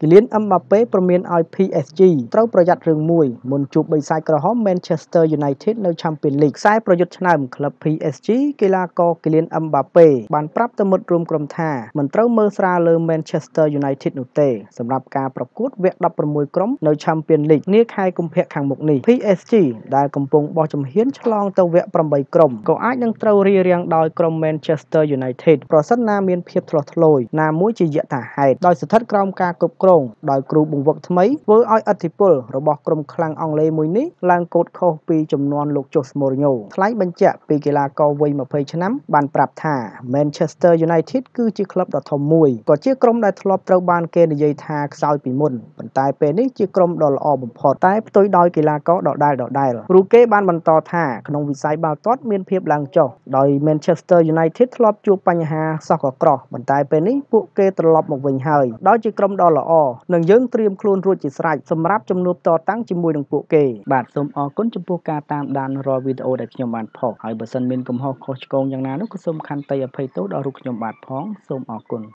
គីលៀន អឹមបាប៉េ ព្រមានឲ្យ PSG ត្រូវប្រយ័ត្នរឿងមួយ មុនជួបបិសាចក្រហម Manchester United នៅ Champions League។ ខ្សែប្រយុទ្ធឆ្នើមក្លឹប PSG កីឡាករគីលៀន អឹមបាប៉េ បានប្រាប់ទៅមិត្តរួមក្រុមថា មិនត្រូវមើលស្រាលលើ Manchester United នោះទេ សម្រាប់ការប្រកួតវគ្គ 16 ក្រុមនៅ Champions League នាខែកុម្ភៈខាងមុខនេះ។ PSG ដែលកំពុងបោះជំហានឆ្លងទៅវគ្គ 8 ក្រុម ក៏អាចនឹងត្រូវរារាំងដោយក្រុម Manchester United ប្រសិនណាមានភាពថ្លោះធ្លោយណាមួយជាយថាហេតុ ដោយស្ថិតក្រោមការគ្រប់គ្រងដោយគ្រូបង្វឹកថ្មី ធ្វើឲ្យឥទ្ធិពលរបស់ក្រុមខ្លាំងអង់គ្លេសមួយនេះឡើងកូដខុសពីជំនាន់លោកជូស ម៉ូរីញ៉ូ។ ថ្លែងបញ្ជាក់ពីកីឡាករវ័យ 20 ឆ្នាំបានប្រាប់ថា Manchester United គឺជាក្លឹបដ៏ធំមួយ ក៏ជាក្រុមដែលធ្លាប់ត្រូវបានគេនិយាយថាខ្សោយពីមុន ប៉ុន្តែពេលនេះជាក្រុមដ៏ល្អបំផុត តែផ្ទុយដោយកីឡាករដដែលៗ។ រូគេបានបន្តថា ក្នុងវិស័យបាល់ទាត់មានភាពឡើងចុះ ដោយ Manchester United ធ្លាប់ជួបបញ្ហាសោះកក្រោះ ប៉ុន្តែពេលនេះពួកគេត្រឡប់មកវិញហើយ ដោយជាក្រុមដ៏ល្អ និងយើងត្រៀមខ្លួនរួចជាស្រេចសម្រាប់ជំនួបតតាំងជាមួយនឹងពួកគេ។ បាទ សូមអរគុណចំពោះការតាមដានរាល់វីដេអូដែលខ្ញុំបានផុស ហើយបើសិនមានកំហុសខុសឆ្គងយ៉ាងណានោះ ក៏សូមខន្តីអភ័យទោសដល់រូបខ្ញុំបាទផង។ សូមអរគុណ។